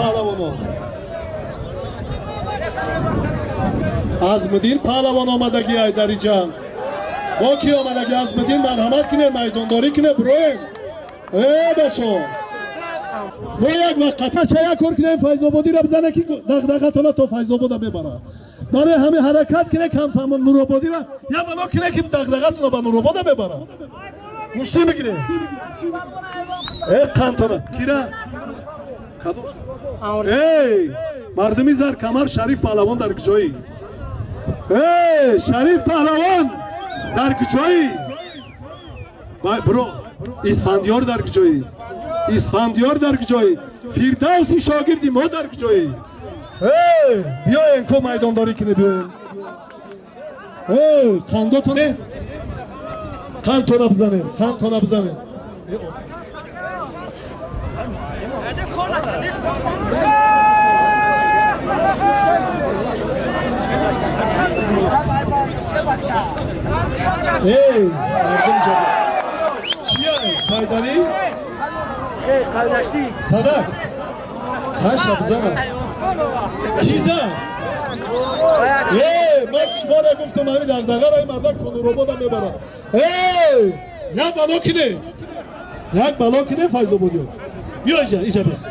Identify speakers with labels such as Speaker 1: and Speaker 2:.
Speaker 1: паҳлавоно. Азмиддин паҳлавон омадагӣ ай дар иҷа. Бо ки омадагӣ Азмиддин марҳамат кине, майдондорӣ кине, бироем. Э бачо. Мо як вақт қаташа як кор кинем Файзободиро бизане ки дағдағатона то Файзобода мебарад. Барои ҳамин ҳаракат кине камсамон Нурободиро я бало кине ки дағдағатона ба Нуробода мебарад. Мушти мегире. Э қантона кира. Эй мардуми зар камар Шариф паҳлавон дар куҷоӣ? Эй Шариф паҳлавон дар куҷоӣ? Вай бро Исфандиёр дар куҷоӣ? Исфандиёр дар куҷоӣ? Фирдавси шогирди мо дар куҷоӣ? Эй биёен ко майдондорӣ кине биёен. Эй қандотоне қандтона бизанем, қандтона бизанем. Эй мардум ҷаб. Чия Сайдали? Садак. Қаша бизанам. Киза. Эй, ман шуморо гуфтам ҳамин дағдағаро ин мардак то Нуробода мебарад. Эй, як бало кине. Як бало кине Файзободиё. Биё иҷа, иҷа бис.